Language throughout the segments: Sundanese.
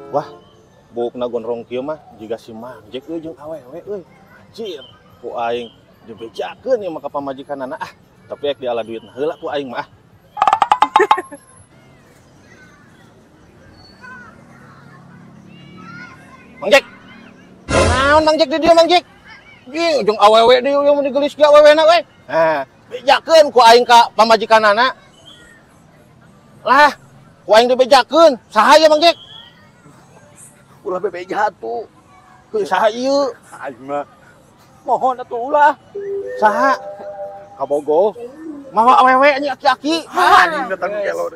Wah, buukna gondrong kieu mah jiga si Mang Jack euy jeung awewe euy. Anjir, ku aing dibejakeun ieu mah ka pamajikanana ah. Tapi ek diala duitna heula ku aing mah ah. Mang Jack. Naon Mang Jack di dieu Mang Jack? Ih, jeung awewe dieu mun digelis ge awewena we. Nah, bejakeun ku aing ka pamajikanana. Lah, ku aing dibejakeun. Saha ieu Mang Jack? Ulah bebeja atuh. Heuh, saha ieu? Aing mah mohon atuh ulah. Saha? Kabogo. Mawa awewe anjing aki-aki. Anjing datang kelo.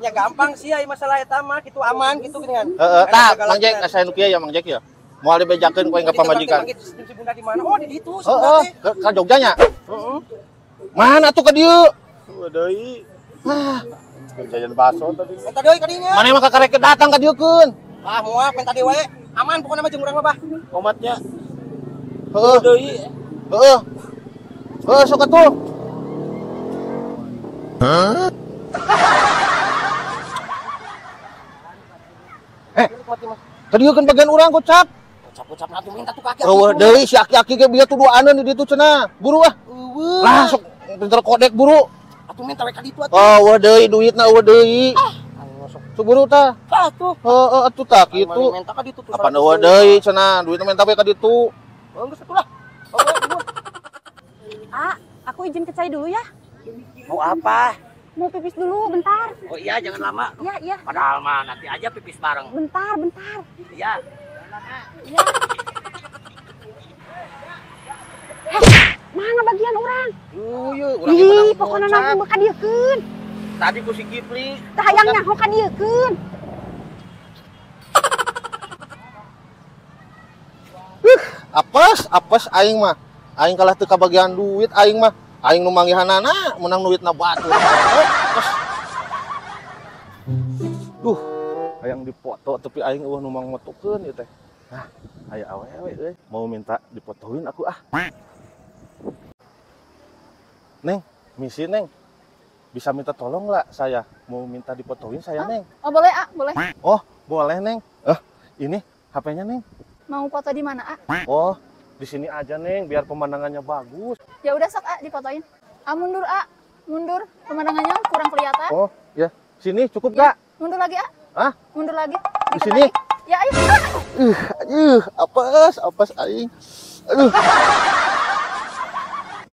Ya gampang sih ai masalah eta mah kitu aman kitu geuningan. Heeh, tah Mang Jack asa nu kieu ya Mang Jack ya. Moal dibejakeun ku aing ka pamajikan. Si Bunda di mana? Oh, di ditu si Heeh, Bunda teh. Ka Jogja nya? Heeh. Mana atuh ka dieu? Eueuh deui. Hah, jajan bakso tadi. Minta deui ka dinya. Mana mah kakarek datang ka dieu keun. Ah, moal minta deui wae. Aman pokona mah jeung urang mah, Bah. Omatnya. Heeh. Deui. Heeh. Heeh, sok atuh. Hah? Eh, tadi kan bagian urang gocap. Gocap-gocap atuh minta tuh kaki. Eueuh deui si aki-aki ge bieu tuduhaneun di ditu cenah. Buru ah. Eueuh. Lah sok pinter kodek buru. Atuh minta we ka ditu atuh. Oh, eueuh deui duitna eueuh deui. Ah, anu sok. Sok buru tah. Tah atuh. Heeh, atuh tah kitu. Minta ka ditu tuh. Apan eueuh deui cenah, duitna minta we ka ditu. Oh, geus atuh lah. Oh, Ah, aku izin ke cai dulu ya. Mau apa? Mau pipis dulu, bentar. Oh iya, jangan lama. Iya, iya. Padahal mah nanti aja pipis bareng. Bentar, bentar. Iya. Iya. Heh, mana bagian orang? Iya, urang menang. Ih, pokoknya nang ka dieukeun. Tadi ku si Kipli. Tah hayang nyaho ka dieukeun. Apes, apes aing mah. Aing kalah teu kabagian duit aing mah. Aing nu manggihanana menang duitna batur. Apes. Duh, hayang dipoto tapi aing eueuh nu mangmotokeun ieu teh. Hah, aya awewe euy, mau minta dipotoin aku ah. Neng, misi Neng. Bisa minta tolong nggak saya? Mau minta dipotoin saya, Neng. Oh, boleh, ah, boleh. Oh, boleh, Neng. Ini HP-nya, Neng. Mau foto di mana, ah? Oh, di sini aja, Neng, biar pemandangannya bagus. Ya udah sok, ah, difotoin. Ah, mundur, ah. Mundur, pemandangannya kurang kelihatan. Oh, ya. Sini cukup ya. Gak? Mundur lagi, ah. Hah? Mundur lagi. Di sini. Lagi. Ya, ayo. Apes, apes aing. Aduh.